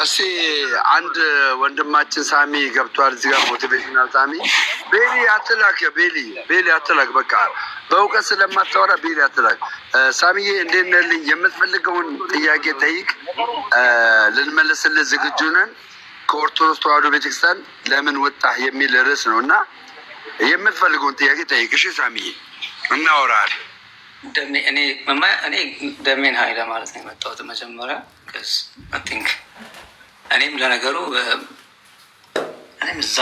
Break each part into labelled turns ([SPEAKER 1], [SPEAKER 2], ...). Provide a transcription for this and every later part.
[SPEAKER 1] እስቲ አንድ ወንድማችን ሳሚ ገብቷል። እዚህ ጋር motivational ሳሚ። ቤሊ አትላክ፣ ቤሊ ቤሊ አትላክ። በቃ በእውቀት ስለማታወራ ቤሊ አትላክ። ሳሚዬ እንዴት ነህልኝ? የምትፈልገውን ጥያቄ ጠይቅ፣ ልንመልስልህ ዝግጁ ነን። ከኦርቶዶክስ ተዋሕዶ ቤተክርስቲያን ለምን ወጣህ የሚል ርዕስ ነው እና የምትፈልገውን ጥያቄ ጠይቅ። እሺ ሳሚዬ፣ እናወራለን።
[SPEAKER 2] እኔ ደሜን ሀይለ ማለት ነው የመጣሁት መጀመሪያ። I think እኔም ለነገሩ እኔም እዛ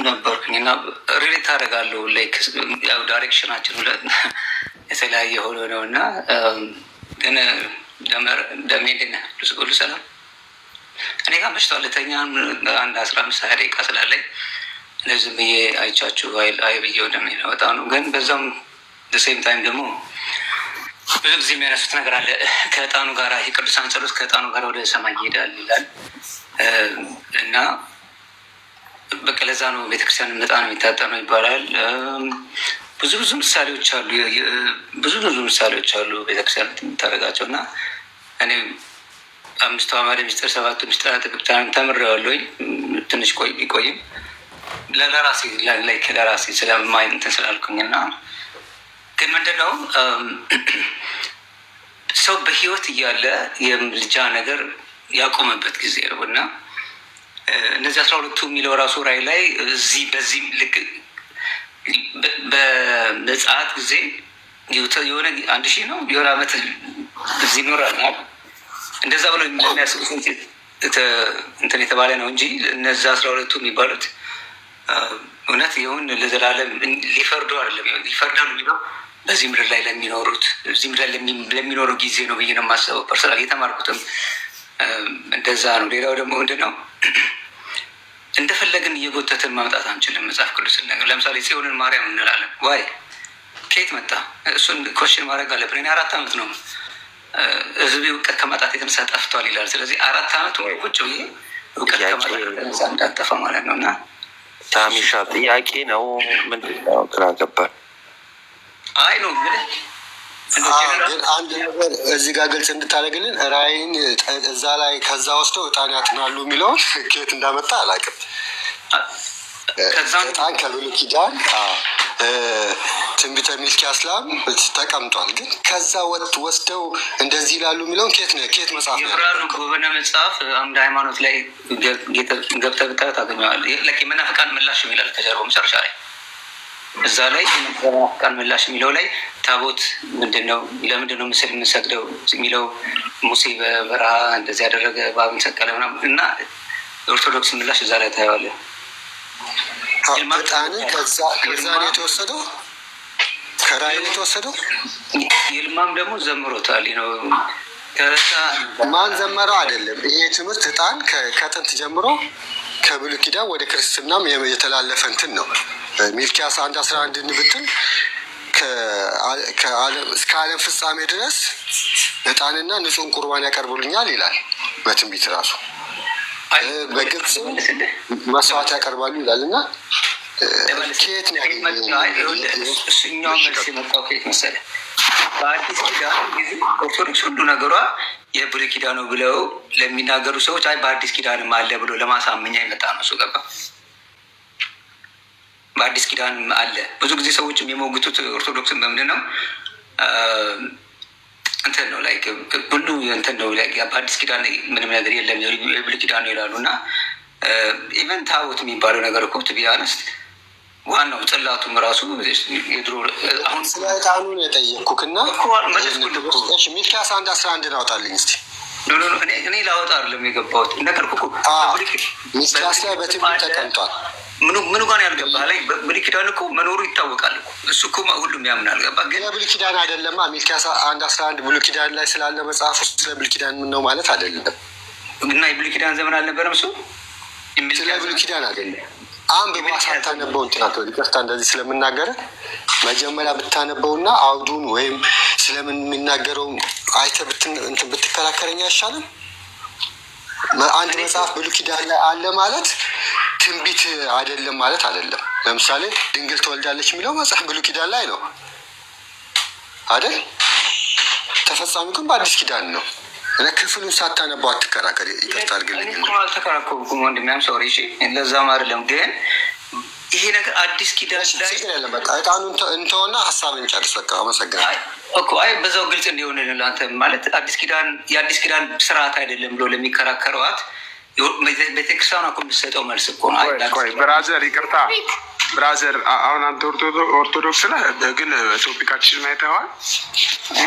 [SPEAKER 2] ነበርኩኝ እና relate አደርጋለሁ። Like ያው direction ኣችን የተለያየ ሆኖ ነው። እና ግን ደሜ እንዴት ነህ? ሁሉ ሰላም? እኔ ጋር መሽቷል። ልተኛ አንድ 15 20 ደቂቃ ስላለኝ እንደዚህ ዝም ብዬ አይቻችሁ አይ ብዬ ወደ ወጣ ነው። ግን በዛም same time ደግሞ ብዙ ጊዜ የሚያነሱት ነገር አለ። ከእጣኑ ጋር የቅዱሳን ጸሎት ከእጣኑ ጋር ወደ ሰማይ ይሄዳል ይላል እና በቃ ለዛ ነው ቤተክርስቲያን ዕጣን የሚታጠነው ይባላል። ብዙ ብዙ ምሳሌዎች አሉ። ብዙ ብዙ ምሳሌዎች አሉ ቤተክርስቲያን የምታደርጋቸው። እና እኔ አምስቱ አዕማደ ምስጢር፣ ሰባቱ ምስጢራተ ቤተክርስቲያን ተምሬዋለሁኝ። ትንሽ ቆይ ቢቆይም ለራሴ like ለራሴ ስለማይ እንትን ስላልኩኝ። እና ግን ምንድን ነው፣ ሰው በህይወት እያለ የምልጃ ነገር ያቆመበት ጊዜ ነው። እና እነዚህ 12ቱ የሚለው ራሱ ራእይ ላይ እዚህ በዚህ ልክ በምጽአት ጊዜ የሆነ 1000 ነው የሆነ ዓመት እዚህ ይኖራል እንደዛ ብሎ የሚያስቡ ሰዎች እንትን የተባለ ነው እንጂ እነዚ 12ቱ የሚባሉት እውነት ይሁን ለዘላለም ሊፈርዱ አይደለም። ሊፈርዳሉ የሚለው በዚህ ምድር ላይ ለሚኖሩት፣ እዚህ ምድር ላይ ለሚኖሩ ጊዜ ነው ብዬ ነው የማስበው። Personal የተማርኩትም እንደዛ ነው። ሌላው ደግሞ ምንድን ነው፣ እንደፈለግን እየጎተትን ማምጣት አንችልም። መጽሐፍ ቅዱስን ነገር ለምሳሌ ጽዮንን ማርያም እንላለን። Why? ከየት መጣ? እሱን question ማድረግ አለብን። እኔ 4 ዓመት ነው ህዝብ እውቀት ከማጣት የተነሳ ጠፍቷል ይላል። ስለዚህ 4 ዓመት ቁጭ ብዬ እውቀት ከማጣት የተነሳ እንዳጠፋ ማለት ነው። እና
[SPEAKER 3] ሳሚሻ ጥያቄ ነው ምንድን ነው? ግራ ገባል።
[SPEAKER 2] አይ ነው የምልህ።
[SPEAKER 4] ግን አንድ ነገር እዚህ ጋር ግልጽ እንድታደርግልን፣ ራእይን እዛ ላይ ከዛ ወስደው እጣን ያጥናሉ የሚለውን ከየት እንዳመጣ አላውቅም። እጣን ከብሉይ ኪዳን ትንቢተ ሚልክያስ ላይም ተቀምጧል። ግን ከዛ ወጥ ወስደው እንደዚህ ይላሉ የሚለውን ከየት ነው፣ ከየት መጽሐፍ ነው?
[SPEAKER 2] የብርሃኑ ጎበና መጽሐፍ አምደ ሃይማኖት ላይ ገብተህ ብታየው ታገኘዋለህ። የመናፍቃን ምላሽ የሚላል ከጀርባው መጨረሻ ላይ፣ እዛ ላይ የመናፍቃን ምላሽ የሚለው ላይ ታቦት ምንድን ነው፣ ለምንድን ነው ምስል የምንሰግደው የሚለው፣ ሙሴ በበረሃ እንደዚህ ያደረገ፣ እባብን ሰቀለ ምናምን እና የኦርቶዶክስ ምላሽ እዛ ላይ ታየዋለህ።
[SPEAKER 4] እጣንን ከዛ ነው የተወሰደው፣ ከራእይ ነው የተወሰደው።
[SPEAKER 2] ይልማም ደግሞ ዘምሮታል ነው።
[SPEAKER 4] ማን ዘመረው አይደለም። ይሄ ትምህርት እጣን ከጥንት ጀምሮ ከብሉይ ኪዳን ወደ ክርስትናም የተላለፈ እንትን ነው። ሚልኪያስ 1:11 ብትል እስከ ዓለም ፍጻሜ ድረስ እጣንና ንጹሕን ቁርባን ያቀርቡልኛል ይላል። በትንቢት ራሱ በግብፅ መስዋዕት ያቀርባሉ ይላል። እና ከየት ነው ያገኘው?
[SPEAKER 2] እሱኛው መልስ የመጣው ከየት መሰለህ? በአዲስ ኪዳን ጊዜ ኦርቶዶክስ ሁሉ ነገሯ የብሉይ ኪዳኑ ብለው ለሚናገሩ ሰዎች አይ በአዲስ ኪዳንም አለ ብሎ ለማሳመኛ የመጣ ነው። እሱ ገባ። በአዲስ ኪዳንም አለ። ብዙ ጊዜ ሰዎች የሚሞግቱት ኦርቶዶክስን በምንድን ነው? እንትን ነው፣ like ሁሉ እንትን ነው፣ በአዲስ ኪዳን ምንም ነገር የለም የብሉይ ኪዳን ነው ይላሉ። እና even ታቦት የሚባለው ነገር እኮ to be honest ዋናው ጽላቱም ራሱ የድሮ አሁን
[SPEAKER 4] ስለ ዕጣኑ ነው የጠየቅኩህ እና ሚልኪያስ 1:11 አውጣልኝ እስኪ።
[SPEAKER 2] እኔ ላወጣ አይደለም የገባሁት፣ ነገርኩህ እኮ።
[SPEAKER 4] ሚልኪያስ ላይ በትንቢት ተቀምጧል።
[SPEAKER 2] ምኑ ጋር ያልገባህ ላይ? ብሉይ ኪዳን እኮ መኖሩ ይታወቃል እኮ፣ እሱ እኮ ሁሉም ያምናል። ገባ ግን
[SPEAKER 4] የብሉይ ኪዳን አይደለማ። ሚልኪያስ 1:11 ብሉይ ኪዳን ላይ ስላለ መጽሐፍ ውስጥ ስለ ብሉይ ኪዳን ነው ማለት አይደለም።
[SPEAKER 2] እና የብሉይ ኪዳን ዘመን አልነበረም እሱ።
[SPEAKER 4] ስለ ብሉይ ኪዳን አይደለም። አንብባ ሳታነበው እንትን አትበል። ይቅርታ እንደዚህ ስለምናገር፣ መጀመሪያ ብታነበውና አውዱን ወይም ስለምን የሚናገረው አይተህ እንትን ብትከራከረኝ አይሻልም? አንድ መጽሐፍ ብሉይ ኪዳን ላይ አለ ማለት ትንቢት አይደለም ማለት አይደለም። ለምሳሌ ድንግል ትወልዳለች የሚለው መጽሐፍ ብሉይ ኪዳን ላይ ነው አይደል? ተፈጻሚ ግን በአዲስ ኪዳን ነው። እና ክፍሉን ሳታነባው አትከራከር። ይቅርታ አድርግልኝ።
[SPEAKER 2] እኔ እኮ አልተከራከርኩም ወንድሜ፣ I'm sorry። እሺ፣ ለዛም አይደለም ግን ይሄ ነገር አዲስ ኪዳን ላይ
[SPEAKER 4] ችግር የለም። በቃ እጣኑን እንተውና ሀሳብ እንጨርስ። በቃ አመሰግናለሁ።
[SPEAKER 2] እኮ አይ፣ በዛው ግልጽ እንዲሆን ለአንተ ማለት አዲስ ኪዳን የአዲስ ኪዳን ስርዓት አይደለም ብሎ ለሚከራከረዋት ቤተክርስቲያኗ እኮ የምትሰጠው መልስ እኮ ነው።
[SPEAKER 5] ቆይ brother፣ ይቅርታ brother፣ አሁን አንተ ኦርቶዶክስ ነህ፣ ግን topic ኣችንን አይተኸዋል።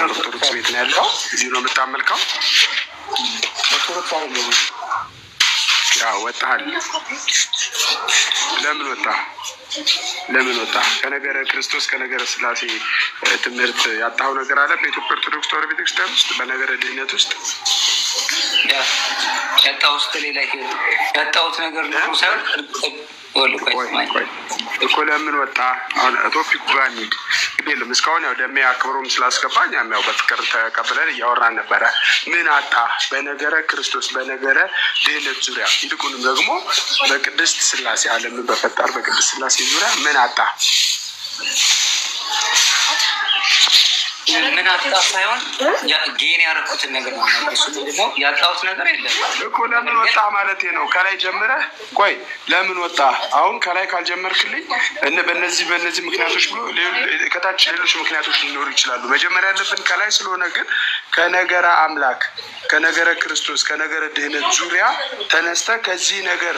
[SPEAKER 5] ኦርቶዶክስ ቤት ነው ያለው፣ እዚሁ ነው የምታመልከው።
[SPEAKER 2] ኦርቶዶክስ አይደለሁም።
[SPEAKER 5] ያው ወጣሃል። ለምን ወጣ? ለምን ወጣ? ከነገረ ክርስቶስ ከነገረ ስላሴ ትምህርት ያጣኸው ነገር አለ በኢትዮጵያ ኦርቶዶክስ ተዋሕዶ ቤተክርስቲያን ውስጥ፣ በነገረ ድህነት ውስጥ?
[SPEAKER 2] ያጣሁት ሌላ ያጣሁት ነገር ሳይሆን
[SPEAKER 5] እኮ ለምን ወጣ? አሁን topic ኡ ጋር እንሂድ። የለም እስካሁን ያው ደሜ አክብሮም ስላስገባ እኛም ያው በፍቅር ተቀብለን እያወራን ነበረ። ምን አጣ በነገረ ክርስቶስ፣ በነገረ ድህነት ዙሪያ፣ ይልቁንም ደግሞ በቅድስት ስላሴ፣ ዓለምን በፈጠር በቅድስት ስላሴ ዙሪያ ምን አጣ?
[SPEAKER 2] ምን አጣ ሳይሆን gain ያደረኩትን ነገር ነው። እሱ ምንድነው? ያጣሁት ነገር የለም።
[SPEAKER 5] እኮ ለምን ወጣ ማለት ነው። ከላይ ጀምረህ ቆይ፣ ለምን ወጣ? አሁን ከላይ ካልጀመርክልኝ በእነዚህ በእነዚህ ምክንያቶች ብሎ ከታች ሌሎች ምክንያቶች ሊኖሩ ይችላሉ። መጀመሪያ ያለብን ከላይ ስለሆነ ግን ከነገረ አምላክ፣ ከነገረ ክርስቶስ፣ ከነገረ ድህነት ዙሪያ ተነስተ ከዚህ ነገር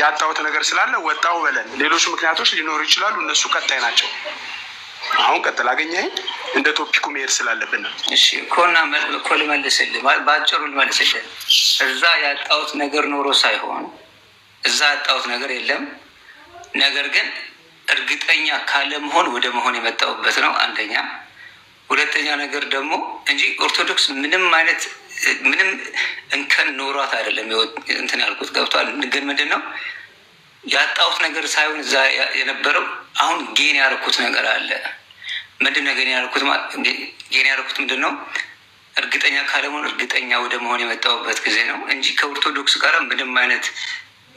[SPEAKER 5] ያጣሁት ነገር ስላለ ወጣሁ በለን። ሌሎች ምክንያቶች ሊኖሩ ይችላሉ። እነሱ ቀጣይ ናቸው። አሁን ቀጥል። አገኘኸኝ? እንደ topic ኡ መሄድ ስላለብን ነው።
[SPEAKER 2] እሺ እኮና እኮ ልመልስልህ፣ በአጭሩ ልመልስልህ። እዛ ያጣሁት ነገር ኖሮ ሳይሆን እዛ ያጣሁት ነገር የለም። ነገር ግን እርግጠኛ ካለመሆን ወደ መሆን የመጣሁበት ነው። አንደኛ። ሁለተኛ ነገር ደግሞ እንጂ ኦርቶዶክስ ምንም አይነት ምንም እንከን ኖሯት አይደለም እንትን ያልኩት፣ ገብቷል። ግን ምንድን ነው፣ ያጣሁት ነገር ሳይሆን እዛ የነበረው አሁን gain ያደረኩት ነገር አለ። ምንድን ነው gain ያደረኩት? Gain ያደረኩት ምንድን ነው? እርግጠኛ ካለመሆን እርግጠኛ ወደ መሆን የመጣሁበት ጊዜ ነው እንጂ ከኦርቶዶክስ ጋር ምንም አይነት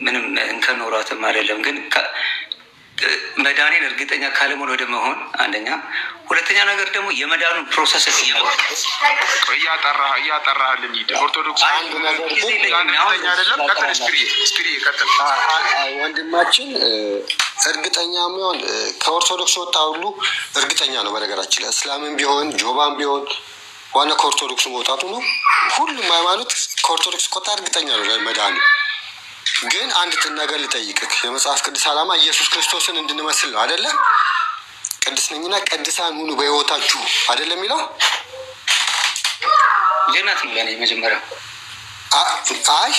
[SPEAKER 2] ምንም እንከን ኖሯትም አይደለም። ግን መዳኔን እርግጠኛ ካለመሆን ወደ መሆን አንደኛ፣ ሁለተኛ ነገር ደግሞ የመዳኑን process
[SPEAKER 5] እያጠራህልን ሂድ። ኦርቶዶክስ
[SPEAKER 4] አንድ ነገር ግን
[SPEAKER 5] እርግጠኛ አይደለም። ቀጥል፣ ስክሪ ቀጥል።
[SPEAKER 4] ወንድማችን እርግጠኛ የሚሆን ከኦርቶዶክስ ወጣ ሁሉ እርግጠኛ ነው። በነገራችን ላይ እስላምም ቢሆን ጆባም ቢሆን ዋና ከኦርቶዶክስ መውጣቱ ነው። ሁሉም ሃይማኖት ከኦርቶዶክስ ከወጣ እርግጠኛ ነው መዳኑ። ግን አንድ ነገር ልጠይቅህ። የመጽሐፍ ቅዱስ ዓላማ ኢየሱስ ክርስቶስን እንድንመስል ነው አደለ? ቅድስ ነኝና ቅዱሳን ሁኑ በሕይወታችሁ አይደለም የሚለው?
[SPEAKER 2] ልጅነት ነው ለእኔ መጀመሪያው።
[SPEAKER 4] አይ፣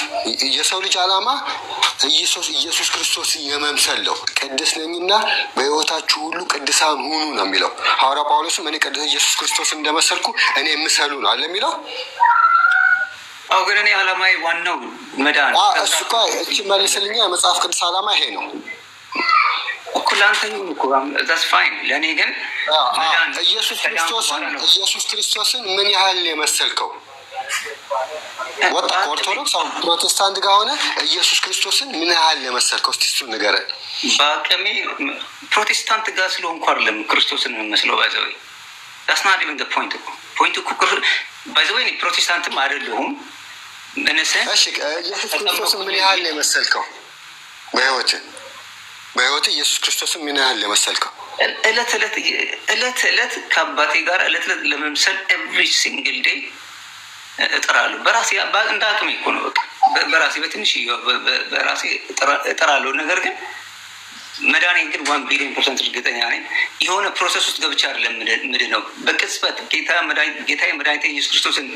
[SPEAKER 4] የሰው ልጅ ዓላማ ኢየሱስ ክርስቶስን የመምሰል ነው። ቅድስ ነኝና በሕይወታችሁ ሁሉ ቅዱሳን ሁኑ ነው የሚለው። ሐዋርያ ጳውሎስም እኔ ኢየሱስ ክርስቶስን እንደመሰልኩ እኔ ምሰሉ ነው አለ የሚለው።
[SPEAKER 2] አዎ፣ ግን እኔ ዓላማዬ ዋናው መዳን።
[SPEAKER 4] እሱ እኮ እቺ መልስልኛ። የመጽሐፍ ቅዱስ ዓላማ ይሄ ነው።
[SPEAKER 2] እኮ ለአንተ ይሁን እኮ፣ that's fine። ለእኔ ግን
[SPEAKER 4] ኢየሱስ ክርስቶስን ምን ያህል የመሰልከው? ወጣ ከኦርቶዶክስ፣ አሁን ፕሮቴስታንት ጋር ሆነ ኢየሱስ ክርስቶስን ምን ያህል የመሰልከው? እስኪ እሱን ንገረን።
[SPEAKER 2] በአቅሜ ፕሮቴስታንት ጋር ስለሆንኩ አይደለም ክርስቶስን የምመስለው። By the way, that's not even point እኮ። Point እኮ by the way ፕሮቴስታንትም አይደለሁም። እነሰ
[SPEAKER 4] እሺ፣ ኢየሱስ ክርስቶስን ምን ያህል ነው የመሰልከው? በህይወት ኢየሱስ ክርስቶስን ምን ያህል ነው የመሰልከው?
[SPEAKER 2] እለት እለት እለት እለት ከአባቴ ጋር እለት እለት ለመምሰል every single day እጥራለሁ። በራሴ እንደ አቅሜ እኮ ነው። በቃ በራሴ በትንሽ በራሴ እጥራለሁ። ነገር ግን መዳኔን ግን 1 billion% እርግጠኛ ነኝ። የሆነ process ውስጥ ገብቼ አይደለም ምድ ነው። በቅጽበት ጌታዬ መድኃኒቴ ኢየሱስ ክርስቶስን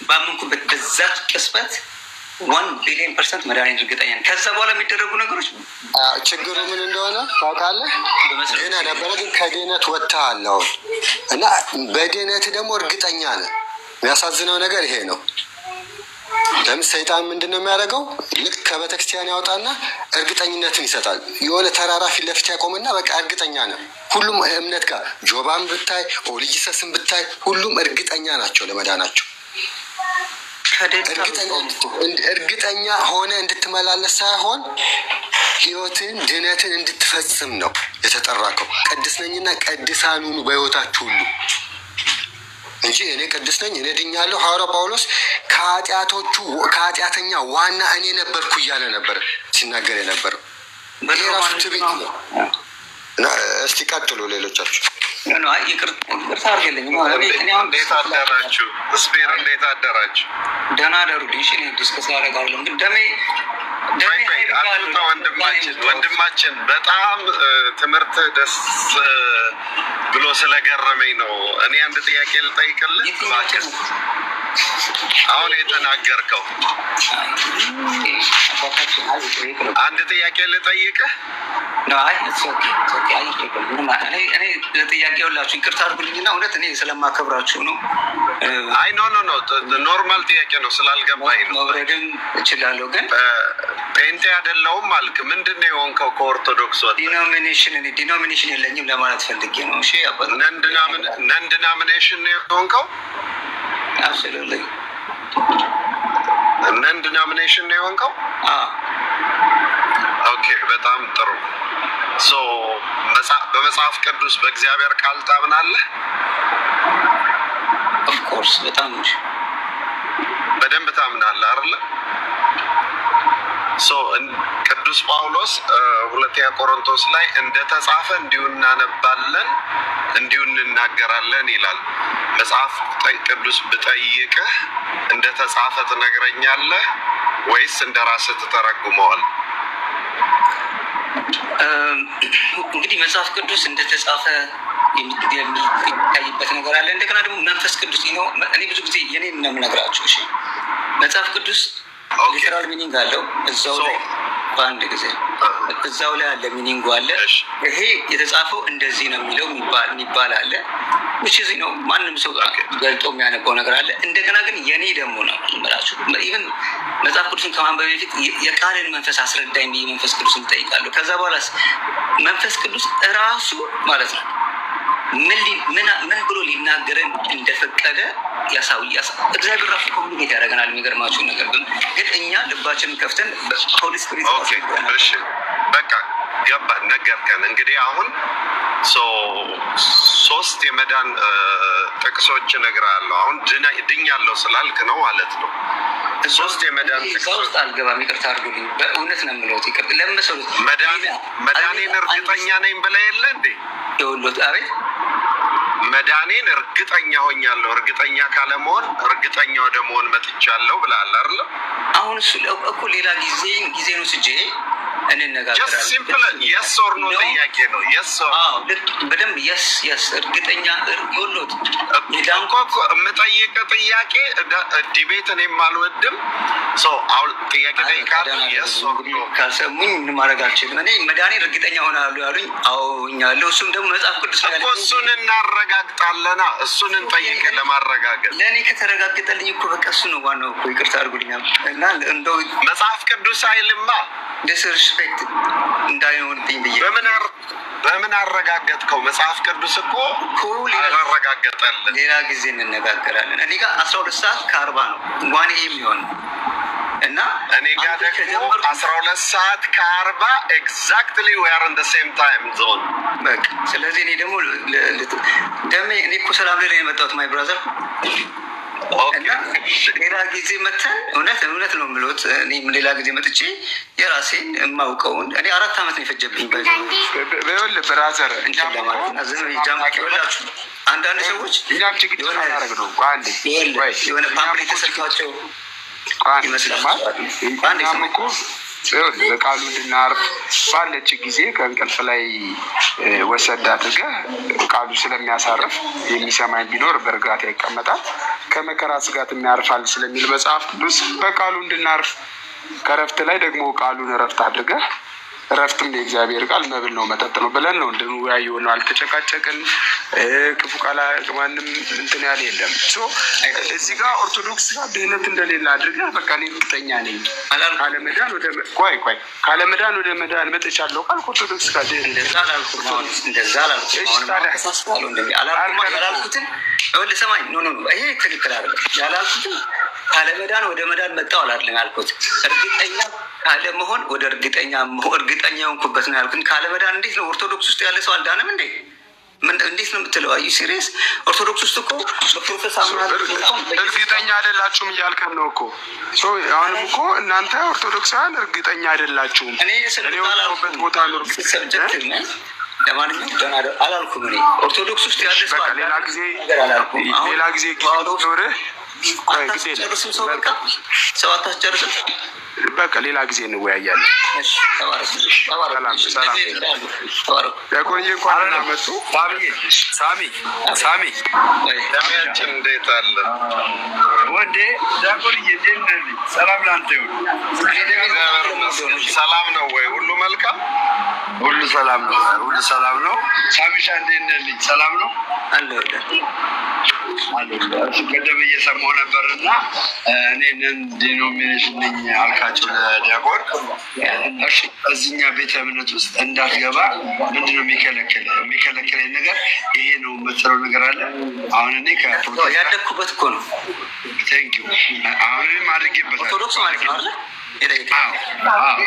[SPEAKER 2] ባመንኩበት በዛች ቅጽበት 1 billion% መዳኔን እርግጠኛ ነኝ። ከዛ በኋላ የሚደረጉ ነገሮች
[SPEAKER 4] ችግሩ ምን እንደሆነ ታውቃለህ? ድህነ ነበረ፣ ግን ከድህነት ወጥተሃል አሁን እና በድህነት ደግሞ እርግጠኛ ነህ። የሚያሳዝነው ነገር ይሄ ነው። ለምን ሰይጣን ምንድን ነው የሚያደርገው? ልክ ከቤተክርስቲያን ያወጣና እርግጠኝነትን ይሰጣል። የሆነ ተራራ ፊት ለፊት ያቆምና በቃ እርግጠኛ ነው። ሁሉም እምነት ጋር ጆባን ብታይ፣ Only Jesus ን ብታይ ሁሉም እርግጠኛ ናቸው ለመዳናቸው። እርግጠኛ ሆነ እንድትመላለስ ሳይሆን ህይወትን ድነትን እንድትፈጽም ነው የተጠራከው። ቅድስ ነኝና ቅዱሳን ሁኑ በህይወታችሁ ሁሉ። እንጂ እኔ ቅዱስ ነኝ፣ እኔ ድኛለሁ። ሐዋርያው ጳውሎስ ከኃጢአቶቹ ከኃጢአተኛ ዋና እኔ ነበርኩ እያለ ነበር ሲናገር የነበረው። ይሄ ራሱ ትዕቢት ነው። እና እስቲ ቀጥሉ ሌሎቻችሁ።
[SPEAKER 2] ይቅርታ አድርግልኝ።
[SPEAKER 6] እንዴት አደራችሁ? ስፔር እንዴት አደራችሁ?
[SPEAKER 2] ደህና አደሩልኝ። እሺ፣ discuss ላደርግ ግን ደሜ
[SPEAKER 6] ወንድማችን ወንድማችን በጣም ትምህርት ደስ ብሎ ስለገረመኝ ነው። እኔ አንድ ጥያቄ ልጠይቅልህ። አሁን የተናገርከው አንድ ጥያቄ ልጠይቅህ።
[SPEAKER 2] እኔ ለጥያቄ ሁላችሁ ይቅርታ አድርጉልኝና እውነት እኔ ስለማከብራችሁ ነው።
[SPEAKER 6] አይ፣ no, no, no፣ normal ጥያቄ ነው፣ ስላልገባኝ ነው።
[SPEAKER 2] መውረድም እችላለሁ፣ ግን
[SPEAKER 6] ጴንጤ አይደለሁም አልክ። ምንድን ነው የሆንከው? ከኦርቶዶክስ ወጥተህ
[SPEAKER 2] denomination፣ እኔ denomination የለኝም ለማለት ፈልጌ ነው። እሺ።
[SPEAKER 6] Non-denomination ነው የሆንከው?
[SPEAKER 2] Absolutely.
[SPEAKER 6] Non-denomination ነው የሆንከው? Okay፣ በጣም ጥሩ። So በመጽሐፍ ቅዱስ በእግዚአብሔር ቃል ታምናለህ?
[SPEAKER 2] Of course፣ በጣም እንጂ።
[SPEAKER 6] በደንብ ታምናለህ አይደለ? So ቅዱስ ጳውሎስ ሁለተኛ ቆሮንቶስ ላይ እንደተጻፈ እንዲሁ እናነባለን፣ እንዲሁ እንናገራለን ይላል። መጽሐፍ ቅዱስ ብጠይቅህ እንደተጻፈ ትነግረኛለህ ወይስ እንደ ራስህ ትተረጉመዋል?
[SPEAKER 2] እንግዲህ መጽሐፍ ቅዱስ እንደተጻፈ የሚታይበት ነገር አለ። እንደገና ደግሞ መንፈስ ቅዱስ፣ እኔ ብዙ ጊዜ የኔን ነው የምነግራቸው። እሺ፣ መጽሐፍ ቅዱስ literal meaning አለው፣ እዛው ላይ በአንድ ጊዜ እዛው ላይ አለ፣ meaning ኡ አለ። ይሄ የተጻፈው እንደዚህ ነው የሚለው የሚባል አለ። Which is ነው ማንም ሰው ገልጦ የሚያነበው ነገር አለ። እንደገና ግን የኔ ደግሞ ነው የምላችሁ፣ even መጽሐፍ ቅዱስን ከማንበብ በፊት የቃልን መንፈስ አስረዳኝ ብዬ መንፈስ ቅዱስን እጠይቃለሁ። ከዛ በኋላ መንፈስ ቅዱስ እራሱ ማለት ነው ምን ብሎ ሊናገረን እንደፈቀደ ያሳውያስ እግዚአብሔር ራሱ communicate ያደርገናል። የሚገርማችሁ ነገር ግን እኛ ልባችንን ከፍተን Holy Spirit
[SPEAKER 6] እሺ፣ በቃ ገባን፣ ነገርከን። እንግዲህ አሁን ሶስት የመዳን ጥቅሶች እነግርሃለሁ። አሁን ድኛለሁ ስላልክ ነው ማለት ነው። ሶስት የመዳን
[SPEAKER 2] እዛ ውስጥ አልገባም። ይቅርታ አድርጉልኝ። በእውነት ነው የምለው። ይቅርታ ለመሰሉት
[SPEAKER 6] መዳኔን እርግጠኛ ነኝ ብለህ የለ እንዴ?
[SPEAKER 2] የወሎት አቤት።
[SPEAKER 6] መዳኔን እርግጠኛ ሆኛለሁ። እርግጠኛ ካለመሆን እርግጠኛ ወደ መሆን መጥቻለሁ ብለሃል አይደለ?
[SPEAKER 2] አሁን እሱ እኮ ሌላ ጊዜ ጊዜን ወስጄ እንነጋገራለን።
[SPEAKER 6] Simple yes or no ጥያቄ ነው። Yes or
[SPEAKER 2] በደንብ yes፣ እርግጠኛ የወሎት
[SPEAKER 6] እኮ የምጠይቅህ ጥያቄ debate እኔም አልወድም። አሁን ጥያቄ ጠይቃለሁ። Yes or no።
[SPEAKER 2] ካልሰሙኝ ምን ማድረግ አልችልም። እኔ መዳኔን እርግጠኛ ሆናሉ ያሉኝ አዎ እኛለሁ። እሱም ደግሞ መጽሐፍ ቅዱስ
[SPEAKER 6] እኮ እሱን እናረጋግጣለና እሱን እንጠይቅ ለማረጋገጥ።
[SPEAKER 2] ለእኔ ከተረጋገጠልኝ እኮ በቃ እሱ ነው ዋናው እኮ። ይቅርታ አድርጉልኛል እና እንደው
[SPEAKER 6] መጽሐፍ ቅዱስ አይልማ።
[SPEAKER 2] Disrespect እንዳይሆንብኝ ብዬ።
[SPEAKER 6] በምን አረጋገጥከው? መጽሐፍ ቅዱስ እኮ አላረጋገጠልን።
[SPEAKER 2] ሌላ ጊዜ እንነጋገራለን። እኔ ጋር 12 ሰዓት ከ40 ነው፣ 1 AM ይሆን እና
[SPEAKER 6] እኔ ጋር ደግሞ 12 ሰዓት ከ40፣ exactly we are in the same time zone።
[SPEAKER 2] በቃ ስለዚህ እኔ ደግሞ ደሜ እኔ እኮ ሰላም ላይ የመጣሁት my brother፣ እና ሌላ ጊዜ መተን እውነት እውነት ነው የምሎት። እኔም ሌላ ጊዜ መጥቼ የራሴን የማውቀውን፣ እኔ 4 ዓመት ነው የፈጀብኝ።
[SPEAKER 5] ይኸውልህ brother፣
[SPEAKER 2] እንትን ለማለት እና ዝም ጃምላችሁ አንዳንድ ሰዎች
[SPEAKER 5] እኛም ችግር አደረግ ነው። አንዴ
[SPEAKER 2] የሆነ pamphlet የተሰጧቸው
[SPEAKER 5] ይመስላል። እኛም እኮ በቃሉ እንድናርፍ ባለች ጊዜ ከእንቅልፍ ላይ ወሰድ አድርገህ ቃሉ ስለሚያሳርፍ፣ የሚሰማኝ ቢኖር በእርጋታ ይቀመጣል ከመከራ ስጋት የሚያርፋል ስለሚል መጽሐፍ ቅዱስ፣ በቃሉ እንድናርፍ ከእረፍት ላይ ደግሞ ቃሉን እረፍት አድርገህ፣ እረፍትም የእግዚአብሔር ቃል መብል ነው መጠጥ ነው ብለን ነው እንድንወያየው ነው። አልተጨቃጨቅን። ክፉ ቃል ማንም እንትን ያለ የለም። እዚህ ጋር ኦርቶዶክስ ጋር ድህነት እንደሌለ አድርገህ በቃ እኔ እርግጠኛ ነኝ ካለመዳን ወደ፣ ቆይ ቆይ፣ ካለመዳን ወደ መዳን መጥቻለሁ ቃል ኦርቶዶክስ ጋር ድህነት
[SPEAKER 2] እንደዛ አላልኩም። ያላልኩትን ሰማኝ። No, no፣ ይሄ ትክክል አይደለም። ያላልኩትን ካለመዳን ወደ መዳን መጣሁ አላለም ያልኩት። እርግጠኛ ካለመሆን ወደ እርግጠኛ እርግጠኛ የሆንኩበት ነው ያልኩት። ካለመዳን እንዴት ነው? ኦርቶዶክስ ውስጥ ያለ ሰው አልዳንም እንዴ? እንዴት ነው የምትለው? Are you serious? ኦርቶዶክስ ውስጥ እኮ በ process አምናለሁ።
[SPEAKER 5] እርግጠኛ አይደላችሁም እያልከን ነው እኮ። አሁንም እኮ እናንተ ኦርቶዶክሳውያን እርግጠኛ አይደላችሁም።
[SPEAKER 2] እኔ
[SPEAKER 5] እኔ ወጣሁበት ቦታ ነው።
[SPEAKER 2] Subjective። ለማንኛውም ደህና አላልኩም። እኔ ኦርቶዶክስ ውስጥ ያለ ሰው
[SPEAKER 5] በቃ ሌላ ጊዜ
[SPEAKER 2] አላልኩም።
[SPEAKER 5] ሌላ ጊዜ ጊዜ ኖርህ
[SPEAKER 2] አታስጨርስም። ሰው በቃ ሰው አታስጨርስም።
[SPEAKER 5] በቃ ሌላ ጊዜ እንወያያለን። ሰላም ዲያቆንዬ፣ እንኳን ደህና መጡ።
[SPEAKER 1] ሳሚ ሳሚ።
[SPEAKER 6] ደሚያችን እንዴት አለ?
[SPEAKER 1] ወንዴ ዲያቆንዬ፣ እንዴት ነህ? ሰላም ለአንተ ይሁን።
[SPEAKER 6] እግዚአብሔር ይመስገን። ሰላም ነው ወይ? ሁሉ መልካም?
[SPEAKER 1] ሁሉ ሰላም ነው። ሁሉ ሰላም ነው። ሳሚሻ እንዴት ነህ? ልጅ ሰላም ነው?
[SPEAKER 2] አለሁልህ።
[SPEAKER 1] ቅድም እየሰማሁ ነበር እና እኔ non denomination ነኝ አልካቸው ለዲያቆን። እሺ፣ እዚህኛ ቤተ እምነት ውስጥ እንዳትገባ ምንድነው የሚከለክል? የሚከለክለኝ ነገር ይሄ ነው የምትለው ነገር አለ? አሁን እኔ ከፕሮቴስታንት
[SPEAKER 2] ያደግኩበት እኮ ነው።
[SPEAKER 1] Thank you። አሁን እኔም አድርጌበታል።
[SPEAKER 2] ኦርቶዶክስ ማለት ነው አይደለ?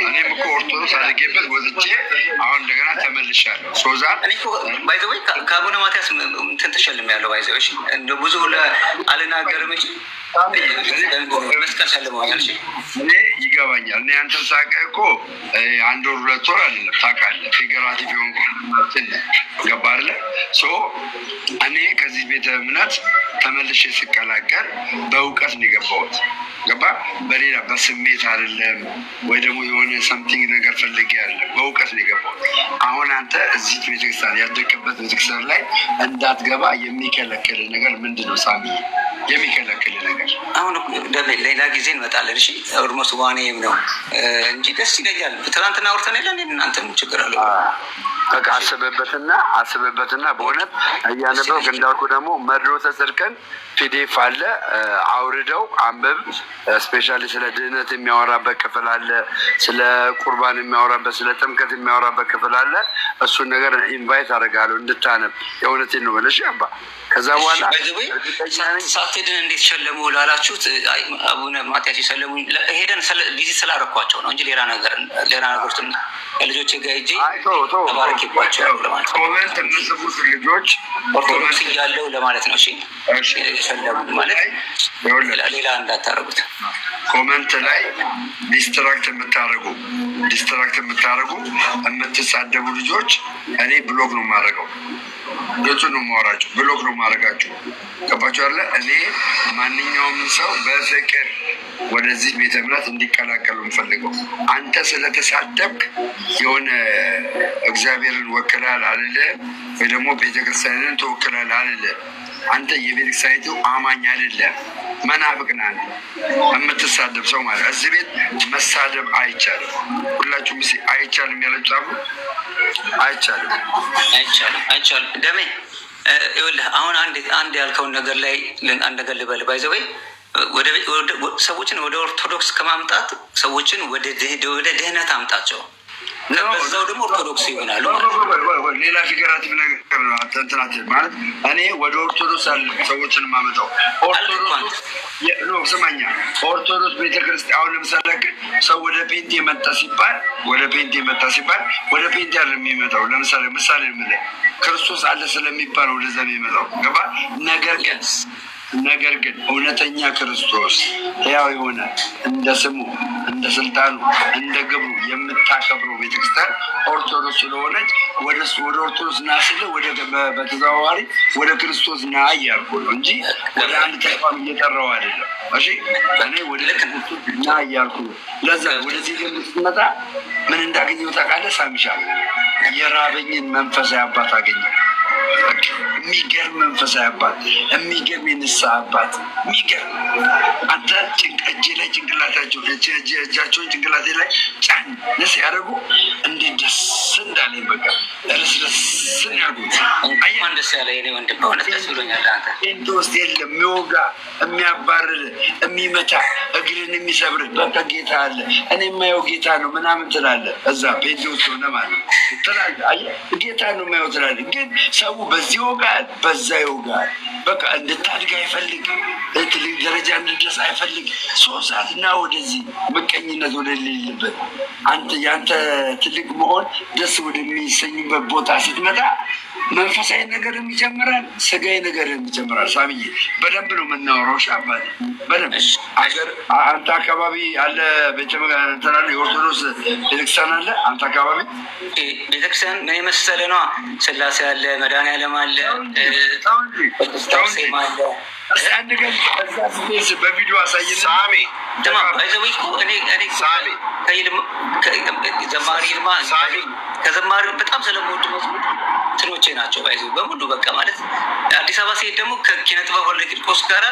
[SPEAKER 1] እኔም እኮ ኦርቶዶክስ አድርጌበት ወጥቼ አሁን እንደገና ተመልሻለሁ። So that
[SPEAKER 2] እኔ by the way ከአቡነ ማትያስ እንትን ተሸልሜያለሁ። By the way ብዙ አልናገርም እንጂ መስቀል ሸልመዋል። እሺ።
[SPEAKER 1] እኔ ይገባኛል። እኔ አንተን ሳውቅህ እኮ አንድ ወር 2 ወር አይደለም፣ ታውቃለህ። Figurative የሆንኩ ገባ አይደለ? So እኔ ከዚህ ቤተ እምነት ተመልሼ ስቀላቀል በእውቀት ነው የገባሁት። ገባ? በሌላ በስሜት አይደለም፣ ወይ ደግሞ የሆነ something ነገር ፈልጌ አይደለም። በእውቀት ነው የገባሁት። አሁን አንተ እዚህ ቤተክርስቲያን፣ ያደግክበት ቤተክርስቲያን ላይ እንዳትገባ የሚከለክል ነገር ምንድን ነው ሳሚ? የሚከለክል ነገር?
[SPEAKER 2] አሁን ደሜ ሌላ ጊዜ እንመጣለን። እሺ፣ almost 1 AM ነው እንጂ ደስ ይለኛል። ትናንትና አውርተን የለ እናንተ ምን ችግር አለው?
[SPEAKER 1] በቃ አስብበትና አስብበትና በእውነት እያነበብክ፣ እንዳልኩ ደግሞ መድሎተ ጽድቅን PDF አለ፣ አውርደው አንብብ። Especially ስለ ድህነት የሚያወራበት ክፍል አለ፣ ስለ ቁርባን የሚያወራበት፣ ስለ ጥምቀት የሚያወራበት ክፍል አለ። እሱን ነገር invite አደርጋለሁ እንድታነብ። የእውነቴን ነው የምልሽ አባ። ከዛ በኋላ
[SPEAKER 2] ሳትድን እንዴት ሸለሙ ላላችሁት፣ አቡነ ማትያስ የሸለሙ ሄደን visit ስላደረኳቸው ነው እንጂ ሌላ ነገር ሌላ ነገሮች ከልጆቼ ጋር ሄጄ ተባረኬባቸው ለማለት ነው።
[SPEAKER 1] Comment የምጽፉት ልጆች
[SPEAKER 2] ኦርቶዶክስ እያለው ለማለት ነው። እሺ፣ የሸለሙ ማለት ሌላ እንዳታደርጉት።
[SPEAKER 1] Comment ላይ distract የምታደርጉ የምትሳደቡ ልጆች እኔ block ነው የማደርገው። ግልጹን ነው የማወራችሁ። Block ነው የማደርጋችሁ። ገባችሁ አለ? እኔ ማንኛውም ሰው በፍቅር ወደዚህ ቤተ እምነት እንዲቀላቀሉ የምፈልገው። አንተ ስለተሳደብክ የሆነ እግዚአብሔርን ወክላል አልልህም፣ ወይ ደግሞ ቤተክርስቲያንን ትወክላል አልልህም። አንተ የቤተክርስቲያኒቱ አማኝ አይደለም፣ መናፍቅ ነህ። አንተ የምትሳደብ ሰው ማለት እዚህ ቤት መሳደብ አይቻልም። ሁላችሁም እስኪ አይቻልም ያለች ጻፉ። አይቻልም።
[SPEAKER 2] አይቻልም፣ አይቻልም። ደሜ ይኸውልህ፣ አሁን አንድ ያልከውን ነገር ላይ አንድ ነገር ልበል። By the way ሰዎችን ወደ ኦርቶዶክስ ከማምጣት ሰዎችን ወደ ድህነት አምጣቸው። በዛው ደግሞ ኦርቶዶክስ ይሆናሉ ማለት ነው።
[SPEAKER 1] ሌላ figurative ነገር ነው። እንትናት ማለት እኔ ወደ ኦርቶዶክስ አለ ሰዎችን የማመጣው ኦርቶዶክስ no፣ ስማኛ፣ ኦርቶዶክስ ቤተክርስቲያን አሁን ለምሳሌ ግን ሰው ወደ ጴንጤ መጣ ሲባል፣ ወደ ጴንጤ መጣ ሲባል ወደ ጴንጤ አይደለም የሚመጣው። ለምሳሌ ምሳሌ የምልህ ክርስቶስ አለ ስለሚባል ወደዛ የሚመጣው፣ ገባ? ነገር ግን እውነተኛ ክርስቶስ ሕያው የሆነ እንደ ስሙ፣ እንደ ስልጣኑ፣ እንደ ግብሩ የምታከብረው ቤተክርስቲያን ኦርቶዶክስ ስለሆነች ወደ ኦርቶዶክስ ና ስልህ ወደ በተዘዋዋሪ ወደ ክርስቶስ ና እያልኩ ነው እንጂ ወደ አንድ ተቋም እየጠራው አይደለም። እሺ፣ እኔ ወደ ክርስቶስ ና እያልኩ ነው። ለዛ ወደዚህ ግን ስትመጣ ምን እንዳገኘው ታውቃለህ? ሳሚሻ፣ የራበኝን መንፈሳዊ አባት አገኘው። የሚገርም መንፈሳዊ አባት፣ የሚገርም የንስሐ አባት፣ የሚገርም አንተ እጄ ላይ ጭንቅላታቸው እጃቸውን ጭንቅላቴ ላይ ጫን ነስ ያደርጉ እንዴት ደስ እንዳለኝ፣ በቃ ርስርስን ያርጉት።
[SPEAKER 2] እንኳን ደስ ያለ የኔ ወንድም፣ በእውነት ደስ ብሎኛል። አንተ
[SPEAKER 1] ጴንጤ ውስጥ የለም የሚወጋ፣ የሚያባርር፣ የሚመታ፣ እግርን የሚሰብር። በቃ ጌታ አለ፣ እኔ የማየው ጌታ ነው ምናምን ትላለህ። እዛ ጴንጤ ውስጥ ሆነ ማለት ነው ትላለህ። አየህ፣ ጌታ ነው የማየው ትላለህ። ግን ሰው በዚህ ይወጋል፣ በዛ ይወጋል። በቃ እንድታድግ አይፈልግ፣ ትልቅ ደረጃ እንድደርስ አይፈልግ። 3 ሰዓት እና ወደዚህ ምቀኝነት ወደሌለበት፣ አንተ የአንተ ትልቅ መሆን ደስ ወደሚሰኙበት ቦታ ስትመጣ መንፈሳዊ ነገርም ይጨምራል፣ ስጋዊ ነገርም ይጨምራል። ሳሚዬ፣ በደንብ ነው የምናወራው። እሺ አባቴ፣ በደንብ አገር አንተ አካባቢ አለ ቤተ እንትን አለ፣ የኦርቶዶክስ ቤተክርስቲያን አለ አንተ አካባቢ?
[SPEAKER 2] ቤተክርስቲያን ምን የመሰለ ነዋ። ስላሴ አለ፣ መድኃኒዓለም አለ፣ ቅድስት አርሴማ አለ።
[SPEAKER 1] እስኪ አንድ ቀን እዛ ስትሄድ በቪዲዮ አሳይን።
[SPEAKER 6] ሳሚ።
[SPEAKER 2] ስማ፣ by the way እኮ እኔ
[SPEAKER 6] ሳሚ።
[SPEAKER 2] ዘማሪ ይልማ
[SPEAKER 6] ሳሚ።
[SPEAKER 2] ከዘማሪ በጣም ስለምወድ መዝሙር እንትኖቼ ናቸው by the way በሙሉ። በቃ ማለት አዲስ አበባ ሲሄድ ደግሞ ከኪነ ጥበብ ወልደ ቂርቆስ ጋራ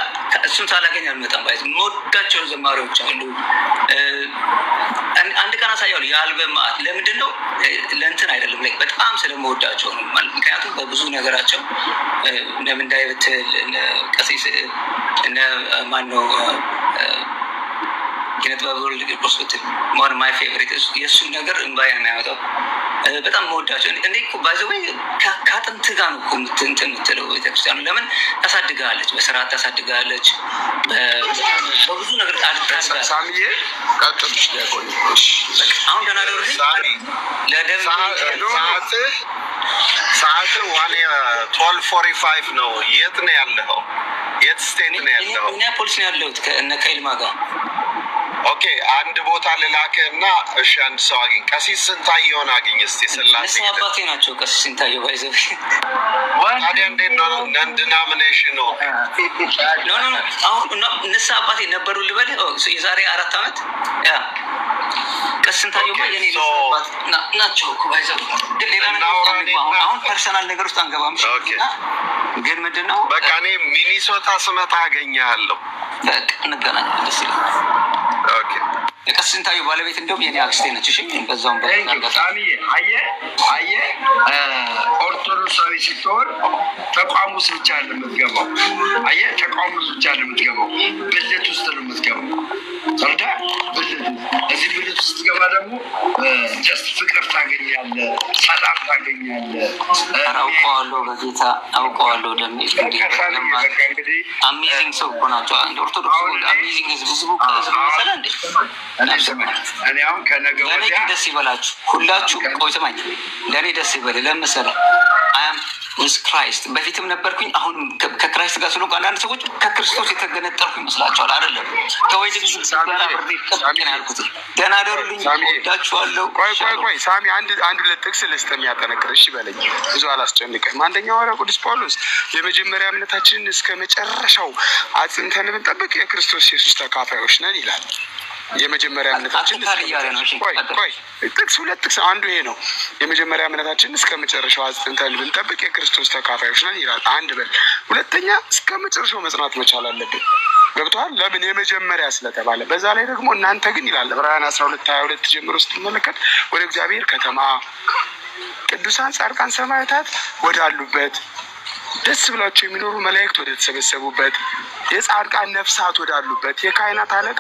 [SPEAKER 2] እሱን ሳላገኝ አልመጣም። By the way የምወዳቸው ዘማሪዎች አሉ። አንድ ቀን አሳያለሁ። የአልበም መዓት ለምንድን ነው፣ ለእንትን አይደለም፣ like በጣም ስለምወዳቸው ነው። ማለት ምክንያቱም በብዙ ነገራቸው እነ ምንዳይ ብትል፣ እነ ቀሲስ፣ እነ ማነው፣ ኪነ ጥበብ ወልደ ቂርቆስ ብትል one my favorite፣ የእሱን ነገር እንባዬ ነው የሚያመጣው። በጣም መወዳቸው እንዴ እኮ by the way ከአጥንት ጋር ነው እኮ እንትን የምትለው ቤተክርስቲያኑ። ለምን ታሳድግሃለች፣ በስርዓት ታሳድግሃለች፣ በብዙ ነገር ታድጋለች።
[SPEAKER 5] ሳሚዬ ቀጥል። ዲያቆን፣ እሺ።
[SPEAKER 2] አሁን ደህና ደሩልኝ።
[SPEAKER 6] ሳሚ።
[SPEAKER 2] ለደም
[SPEAKER 6] ሰዓትህ 1:12:45 ነው። የት ነው ያለኸው? የት state ነው ያለኸው?
[SPEAKER 2] ሚኒያፖሊስ ነው ያለሁት ከእነ ከይልማ ጋር።
[SPEAKER 6] Okay፣ አንድ ቦታ ልላክህ እና እሺ፣ አንድ ሰው አግኝ። ቀሲስ ስንታየውን አግኝ እስቲ፣ ስላሴ
[SPEAKER 2] ንስሐ
[SPEAKER 6] ሄደህ።
[SPEAKER 2] አባቴ ናቸው ቀሲስ ስንታየው by the way።
[SPEAKER 6] ታዲያ እንዴት ነው non-denomination ነው?
[SPEAKER 2] No, አሁን ንስሐ አባቴ ነበሩ ልበልህ። የዛሬ 4 ዓመት yeah ቀሲስ ስንታየውማ የኔ ንስሐ አባት ናቸው እኮ by the way። ግን ሌላ ነገር ውስጥ አንግባ። አሁን personal ነገር ውስጥ አንገባም። እሺ? እና ግን ምንድን ነው
[SPEAKER 6] በቃ እኔ ሚኒሶታ ስመጣ አገኘሃለሁ።
[SPEAKER 2] በቃ እንገናኛለን። ደስ ይላል።
[SPEAKER 6] Okay።
[SPEAKER 2] የቀሲስ ስንታየው ባለቤት እንደውም የኔ አክስቴ ነች። እሺ፣ በዛውም
[SPEAKER 1] ሳሚዬ፣ አየህ አየህ፣ ኦርቶዶክሳዊ ስትሆን ተቋም ውስጥ ብቻ አለ የምትገባው። አየህ፣ ተቋም ውስጥ ብቻ አለ የምትገባው፣ ብልት ውስጥ ነው የምትገባው። ተርዳ ብልት፣ እዚህ ብልት ውስጥ ስትገባ ደግሞ just ፍቅር ታገኛለህ፣ ሰላም ታገኛለህ።
[SPEAKER 2] ኧረ አውቀዋለሁ፣ በጌታ አውቀዋለሁ። ደሜ
[SPEAKER 1] በቃ እንግዲህ
[SPEAKER 2] Amazing ሰው እኮ ናቸው። እንደ ኦርቶዶክስ amazing ህዝብ፣ ህዝቡ ህዝብ መሰለህ እንዴ?
[SPEAKER 1] እኔ አሁን ከነገ
[SPEAKER 2] ለእኔ
[SPEAKER 1] ወዲያ
[SPEAKER 2] ግን ደስ ይበላችሁ ሁላችሁ። ቆይ ስማኝ፣ ለእኔ ደስ ይበል። ለምን መሰለህ? I am with Christ። በፊትም ነበርኩኝ፣ አሁንም ከ Christ ጋር ስለሆንኩ አንዳንድ ሰዎች ከክርስቶስ የተገነጠልኩ ይመስላቸዋል። አይደለም። ከወይድ ጋር አብሬ ጥብቅ ነው ያልኩት። ደህና ደሩልኝ፣ ወዳችኋለሁ።
[SPEAKER 5] ቆይ ቆይ ቆይ ሳሚ፣ አንድ ሁለት ጥቅስ ልስጥ የሚያጠነክር፣ እሺ በለኝ። ብዙ አላስጨንቅህም። አንደኛው ሐዋርያው ቅዱስ ጳውሎስ የመጀመሪያ እምነታችንን እስከ መጨረሻው አጽንተን ብንጠብቅ የክርስቶስ ኢየሱስ ተካፋዮች ነን ይላል። የመጀመሪያ እምነታችን
[SPEAKER 2] አትካድ እያለ ነው። እሺ፣
[SPEAKER 5] ቆይ ቆይ፣ ጥቅስ ሁለት ጥቅስ፣ አንዱ ይሄ ነው። የመጀመሪያ እምነታችንን እስከ መጨረሻው አጽንተን ብንጠብቅ የክርስቶስ ተካፋዮች ነን ይላል። አንድ በል። ሁለተኛ እስከ መጨረሻው መጽናት መቻል አለብን። ገብቶሃል? ለምን? የመጀመሪያ ስለተባለ። በዛ ላይ ደግሞ እናንተ ግን ይላል፣ ዕብራውያን 12:22 ጀምሮ ስትመለከት፣ ወደ እግዚአብሔር ከተማ፣ ቅዱሳን ጻድቃን ሰማዕታት ወዳሉበት፣ ደስ ብሏቸው የሚኖሩ መላእክት ወደ ተሰበሰቡበት፣ የጻድቃን ነፍሳት ወዳሉበት፣ የካህናት አለቃ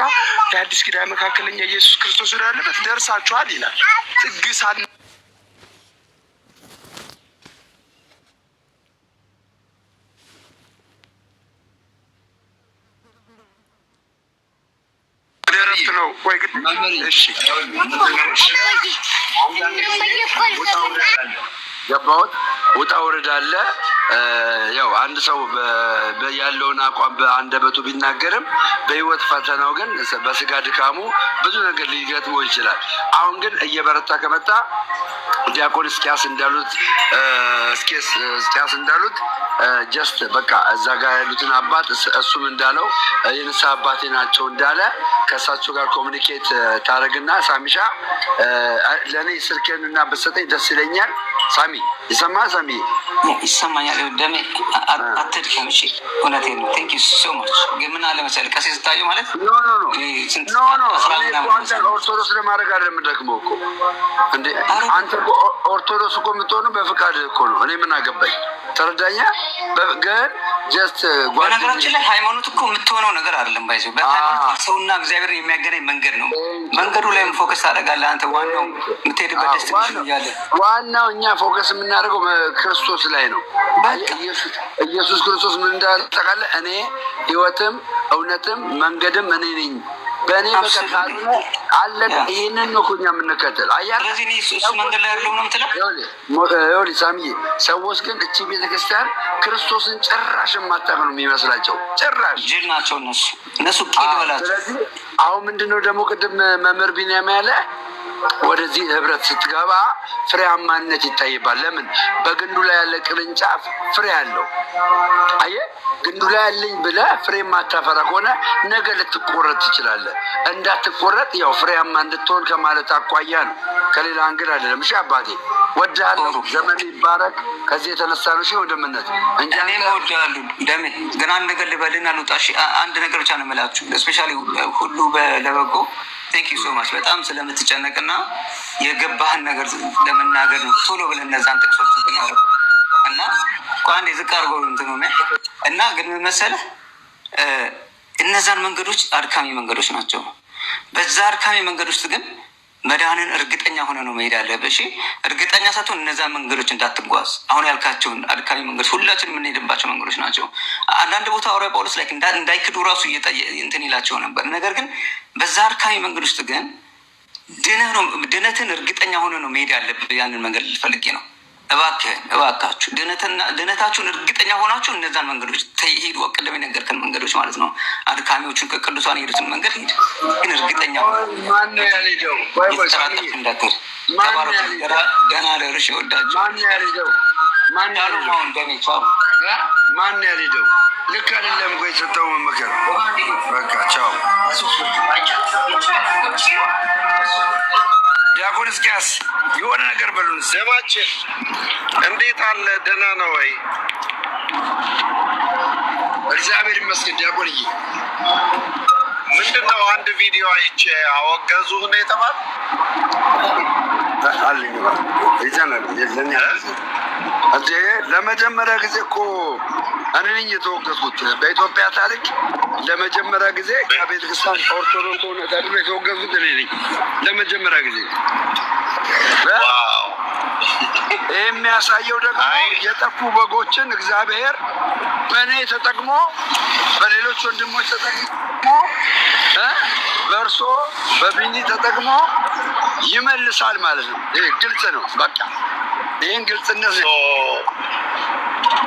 [SPEAKER 5] የአዲስ ኪዳን መካከለኛ ኢየሱስ ክርስቶስ ወዳለበት ደርሳችኋል ይላል። ጥግ ወደ እረፍት ነው ወይ? ግን እሺ።
[SPEAKER 1] ገባሁት። ውጣ ውረድ አለ። ያው አንድ ሰው ያለውን አቋም በአንደበቱ ቢናገርም በህይወት ፈተናው ግን በስጋ ድካሙ ብዙ ነገር ሊገጥመው ይችላል። አሁን ግን እየበረታ ከመጣ ዲያቆን እስቂያስ እንዳሉት just በቃ እዛ ጋር ያሉትን አባት፣ እሱም እንዳለው የንስሐ አባቴ ናቸው እንዳለ፣ ከእሳቸው ጋር communicate ታደርግና ሳሚሻ ለእኔ ስልክህን እና ብትሰጠኝ ደስ ይለኛል። ሳሚ፣ ይሰማል? ሳሚ?
[SPEAKER 2] ይሰማኛል። ደሜ፣ አትድከም። እሺ፣ እውነቴን ነው። Thank you so much። ግን ምን አለ መሰለህ፣ ቀሲስ ስታዩ ማለት
[SPEAKER 1] No, no, no, no, no፣ አንተ ኦርቶዶክስ ለማድረግ አይደለም የምደክመው እኮ እንዴ። አንተ እኮ ኦርቶዶክስ እኮ የምትሆነው በፍቃድ እኮ ነው። እኔ ምን አገባኝ? ተረዳኛ። ግን just
[SPEAKER 2] በነገራችን ላይ ሃይማኖት እኮ የምትሆነው ነገር አይደለም። By the way በሃይማኖት ሰውና እግዚአብሔርን የሚያገናኝ መንገድ ነው። መንገዱ ላይም focus ታደርጋለህ አንተ። ዋናው የምትሄድበት destination እያለ
[SPEAKER 1] ዋናው እኛ focus የምናደርገው ክርስቶስ ላይ ነው። ኢየሱስ ክርስቶስ ምን እንዳለ ታውቃለህ? እኔ ሕይወትም እውነትም መንገድም እኔ ነኝ፣ በእኔ በቀር ካልሆነ አለ። ይህንን ነው እኮ እኛ የምንከተል።
[SPEAKER 2] ስለዚህ እኔ እሱ መንገድ ላይ ያለው ነው የምትለው።
[SPEAKER 1] ይኸውልህ ሳሚዬ፣ ሰዎች ግን እቺ ቤተክርስቲያን ክርስቶስን ጭራሽ የማታውቅ ነው የሚመስላቸው። ጭራሽ
[SPEAKER 2] ጅል ናቸው እነሱ፣ እነሱ ቂል በላቸው።
[SPEAKER 1] ስለዚህ አሁን ምንድነው ደግሞ ቅድም መምህር ቢንያም ያለ፣ ወደዚህ ህብረት ስትገባ ፍሬያማነት ይታይባል። ለምን? በግንዱ ላይ ያለ ቅርንጫፍ ፍሬ አለው። አየህ፣ ግንዱ ላይ ያለኝ ብለህ ፍሬ የማታፈራ ከሆነ ነገ ልትቆረጥ ትችላለህ። እንዳትቆረጥ ያው ፍሬያማ እንድትሆን ከማለት አኳያ ነው፣ ከሌላ angle አይደለም። እሺ አባቴ፣ ወድሃለሁ። ዘመን ይባረክ። ከዚህ የተነሳ ነው እሺ ወንድምነት እንጂ
[SPEAKER 2] እኔም እወድሃለሁ ደሜ። ግን አንድ ነገር ልበልና ልውጣ። እሺ አንድ ነገር ብቻ ነው የምላችሁ። Especially ሁሉ ለበጎ thank you so much፣ በጣም ስለምትጨነቅና የገባህን ነገር ለመናገር ነው ቶሎ ብለህ እነዛን ጥቅሶች እንትን ያደረኩት። እና አንዴ ዝቅ አድርጎ እንትኑ እና ግን ምን መሰለህ፣ እነዛን መንገዶች አድካሚ መንገዶች ናቸው። በዛ አድካሚ መንገድ ውስጥ ግን መዳንን እርግጠኛ ሆነ ነው መሄድ ያለብህ። እሺ እርግጠኛ ሳትሆን እነዛን መንገዶች እንዳትጓዝ። አሁን ያልካቸውን አድካሚ መንገዶች ሁላችን የምንሄድባቸው መንገዶች ናቸው። አንዳንድ ቦታ ሐዋርያው ጳውሎስ ላይ እንዳይክዱ ራሱ እንትን ይላቸው ነበር። ነገር ግን በዛ አድካሚ መንገድ ውስጥ ግን ድነህ ነው፣ ድነትን እርግጠኛ ሆነ ነው መሄድ ያለብህ። ያንን መንገድ ልፈልጌ ነው። እባክህን፣ እባካችሁ ድነታችሁን እርግጠኛ ሆናችሁ እነዛን መንገዶች ሂዱ። ቅድም የነገርከን መንገዶች ማለት ነው። አድካሚዎቹን ከቅዱሳን የሄዱትን መንገድ ሂድ፣ ግን እርግጠኛ
[SPEAKER 1] ማነው ያልሄደው?
[SPEAKER 2] የተጠራጠርክ እንዳትሄድ። ተባረኩ። ደህና ደርሽ። እወዳችሁ።
[SPEAKER 1] ማን ያልሄደው? ማን ያልሄደው?
[SPEAKER 2] አሁን ደሜ ቻው።
[SPEAKER 1] ማን ያልሄደው? ልክ አይደለም እኮ የሰጠው መመከር። በቃ ቻው። ዲያቆን እስቂያስ የሆነ ነገር በሉን።
[SPEAKER 6] ደማችን እንዴት አለ? ደህና ነው ወይ?
[SPEAKER 1] እግዚአብሔር ይመስገን ዲያቆንዬ።
[SPEAKER 6] ምንድን ነው፣ አንድ ቪዲዮ አይቼ አወገዙህ ነው የተባለው?
[SPEAKER 1] አለኝ ይዘናል። ለኛ እንዴ ለመጀመሪያ ጊዜ እኮ እኔ ነኝ የተወገዝኩት። በኢትዮጵያ ታሪክ ለመጀመሪያ ጊዜ ከቤተክርስቲያን ኦርቶዶክስ ሆነ ተብሎ የተወገዝኩት እኔ ነኝ። ለመጀመሪያ ጊዜ። ይህ የሚያሳየው ደግሞ የጠፉ በጎችን እግዚአብሔር በእኔ ተጠቅሞ፣ በሌሎች ወንድሞች ተጠቅሞ፣ በእርሶ በቢኒ ተጠቅሞ ይመልሳል ማለት ነው። ይህ ግልጽ ነው። በቃ ይህን ግልጽነት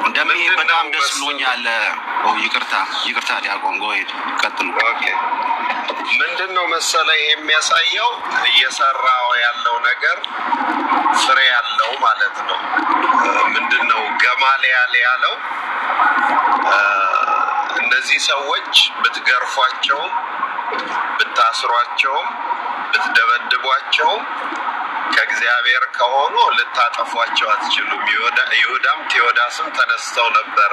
[SPEAKER 7] እንደሜ በጣም ደስ ብሎኛል። ይቅርታ ይቅርታ፣ ዲያቆን go ahead፣ ቀጥሉ።
[SPEAKER 6] ምንድን ነው መሰለህ፣ የሚያሳየው እየሰራው ያለው ነገር ፍሬ ያለው ማለት ነው። ምንድን ነው ገማልያል ያለው? እነዚህ ሰዎች ብትገርፏቸውም፣ ብታስሯቸውም፣ ብትደበድቧቸውም ከእግዚአብሔር ከሆኑ ልታጠፏቸው አትችሉም። ይሁዳም ቴዎዳስም ተነስተው ነበረ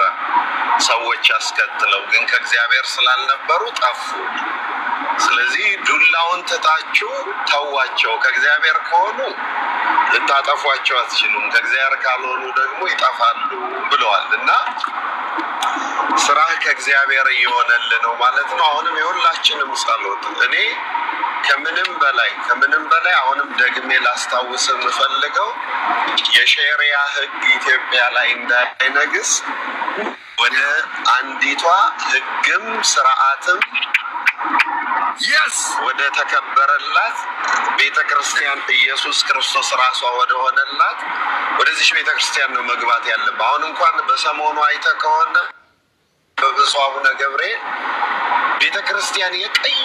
[SPEAKER 6] ሰዎች አስከትለው፣ ግን ከእግዚአብሔር ስላልነበሩ ጠፉ። ስለዚህ ዱላውን ትታችሁ ተዋቸው። ከእግዚአብሔር ከሆኑ ልታጠፏቸው አትችሉም፣ ከእግዚአብሔር ካልሆኑ ደግሞ ይጠፋሉ ብለዋል። እና ስራህ ከእግዚአብሔር እየሆነልህ ነው ማለት ነው። አሁንም የሁላችንም ጸሎት፣ እኔ ከምንም በላይ ከምንም በላይ አሁንም ደግሜ ላስታውስ የምፈልገው የሸሪያ ሕግ ኢትዮጵያ ላይ እንዳይነግስ ወደ አንዲቷ ሕግም ስርዓትም ወደ ተከበረላት ቤተ ክርስቲያን፣ ኢየሱስ ክርስቶስ ራሷ ወደሆነላት ወደዚች ቤተ ክርስቲያን ነው መግባት ያለብህ። አሁን እንኳን በሰሞኑ አይተህ ከሆነ በብፁዕ አቡነ ገብርኤል ቤተ ክርስቲያን የቀይ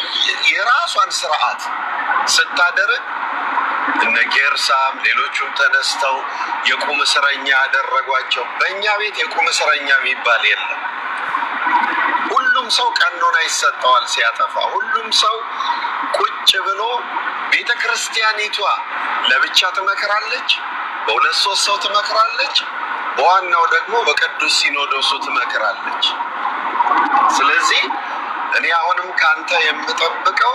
[SPEAKER 6] የራሷን ስርዓት ስታደርግ እነ ጌርሳም ሌሎቹም ተነስተው የቁም እስረኛ ያደረጓቸው። በእኛ ቤት የቁም እስረኛ የሚባል የለም። ሁሉም ሰው ቀኖና ይሰጠዋል ሲያጠፋ። ሁሉም ሰው ቁጭ ብሎ ቤተ ክርስቲያኒቷ ለብቻ ትመክራለች፣ በሁለት ሶስት ሰው ትመክራለች፣ በዋናው ደግሞ በቅዱስ ሲኖዶሱ ትመክራለች። ስለዚህ እኔ አሁንም ከአንተ የምጠብቀው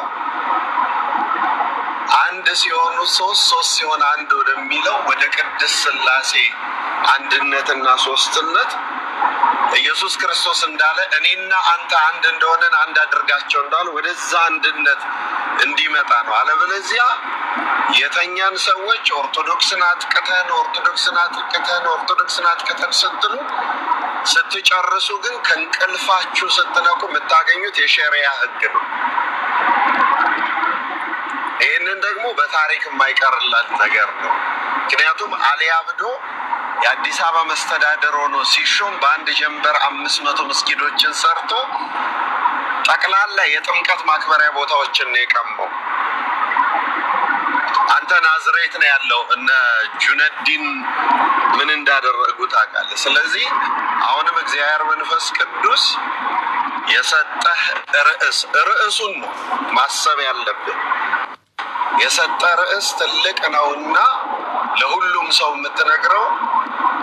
[SPEAKER 6] አንድ ሲሆኑ ሶስት፣ ሶስት ሲሆን አንድ ወደሚለው ወደ ቅድስት ስላሴ አንድነትና ሶስትነት ኢየሱስ ክርስቶስ እንዳለ እኔና አንተ አንድ እንደሆነን አንድ አድርጋቸው እንዳለ ወደዛ አንድነት እንዲመጣ ነው። አለበለዚያ የተኛን ሰዎች ኦርቶዶክስን አጥቅተን፣ ኦርቶዶክስን አጥቅተን፣ ኦርቶዶክስን አጥቅተን ስትሉ ስትጨርሱ ግን ከእንቅልፋችሁ ስትነቁ የምታገኙት የሸሪያ ሕግ ነው። ይህንን ደግሞ በታሪክ የማይቀርላት ነገር ነው። ምክንያቱም አሊ አብዶ የአዲስ አበባ መስተዳደር ሆኖ ሲሾም በአንድ ጀንበር 500 መስጊዶችን ሰርቶ ጠቅላላ የጥምቀት ማክበሪያ ቦታዎችን ነው የቀማው። አንተ ናዝሬት ነው ያለው፣ እነ ጁነዲን ምን እንዳደረጉ ታውቃለህ። ስለዚህ አሁንም እግዚአብሔር መንፈስ ቅዱስ የሰጠህ ርዕስ፣ ርዕሱን ነው ማሰብ ያለብህ። የሰጠ ርዕስ ትልቅ ነውና ለሁሉም ሰው የምትነግረው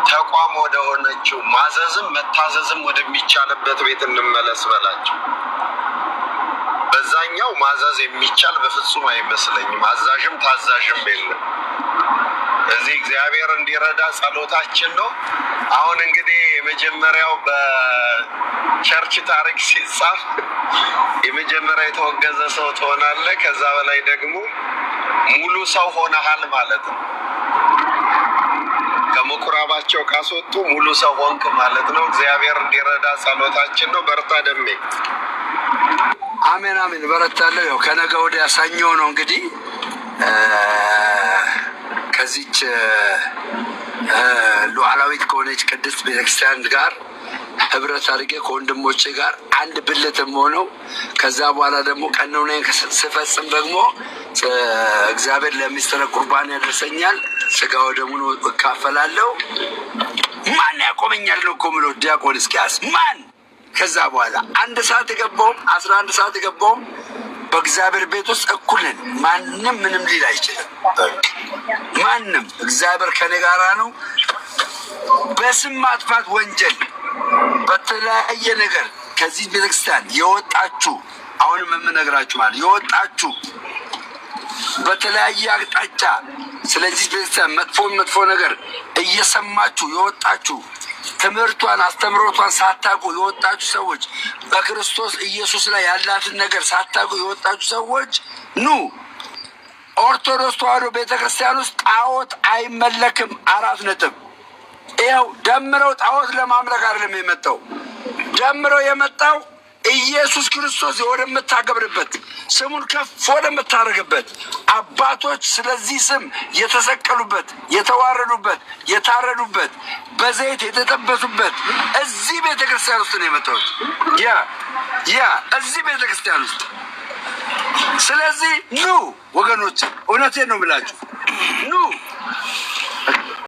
[SPEAKER 6] ተቋም ወደ ሆነችው ማዘዝም መታዘዝም ወደሚቻልበት ቤት እንመለስ በላቸው። በዛኛው ማዘዝ የሚቻል በፍጹም አይመስለኝም። አዛዥም ታዛዥም የለም። እዚህ እግዚአብሔር እንዲረዳ ጸሎታችን ነው። አሁን እንግዲህ የመጀመሪያው በ church ታሪክ ሲጻፍ የመጀመሪያ የተወገዘ ሰው ትሆናለህ። ከዛ በላይ ደግሞ ሙሉ ሰው ሆነሃል ማለት ነው። ከምኩራባቸው ካስወጡ ሙሉ ሰው ሆንክ ማለት ነው። እግዚአብሔር እንዲረዳ ጸሎታችን ነው። በርታ ደሜ።
[SPEAKER 1] አሜን አሜን። በረታለሁ። ያው ከነገ ወዲያ ሰኞ ነው እንግዲህ ከዚች ሉዓላዊት ከሆነች ቅድስት ቤተክርስቲያን ጋር ህብረት አድርጌ ከወንድሞቼ ጋር አንድ ብልትም ሆነው ከዛ በኋላ ደግሞ ቀኖናዬን ስፈጽም ደግሞ እግዚአብሔር ለሚስጥረ ቁርባን ያደርሰኛል። ስጋ ወደሙን እካፈላለሁ። ማን ያቆመኛል ነው እኮ የምለው ዲያቆን ሕዝቅያስ ማን? ከዛ በኋላ 1 ሰዓት የገባውም 11 ሰዓት የገባውም በእግዚአብሔር ቤት ውስጥ እኩል ነን። ማንም ምንም ሊል አይችልም። ማንም እግዚአብሔር ከኔ ጋራ ነው። በስም ማጥፋት ወንጀል በተለያየ ነገር ከዚህ ቤተክርስቲያን የወጣችሁ፣ አሁንም የምነግራችሁ ማለት የወጣችሁ በተለያየ አቅጣጫ ስለዚህ ቤተክርስቲያን መጥፎ መጥፎ ነገር እየሰማችሁ የወጣችሁ፣ ትምህርቷን አስተምህሮቷን ሳታውቁ የወጣችሁ ሰዎች፣ በክርስቶስ ኢየሱስ ላይ ያላትን ነገር ሳታውቁ የወጣችሁ ሰዎች ኑ። ኦርቶዶክስ ተዋሕዶ ቤተክርስቲያን ውስጥ ጣዖት አይመለክም። አራት ነጥብ። ይኸው ደምረው ጣዖት ለማምለክ አይደለም የመጣው። ደምረው የመጣው ኢየሱስ ክርስቶስ ወደምታከብርበት፣ ስሙን ከፍ ወደምታደርግበት፣ አባቶች ስለዚህ ስም የተሰቀሉበት፣ የተዋረዱበት፣ የታረዱበት፣ በዘይት የተጠበሱበት እዚህ ቤተ ክርስቲያን ውስጥ ነው የመጣሁት። Yeah፣ እዚህ ቤተ ክርስቲያን ውስጥ። ስለዚህ ኑ ወገኖች፣ እውነቴን ነው የምላችሁ፣ ኑ።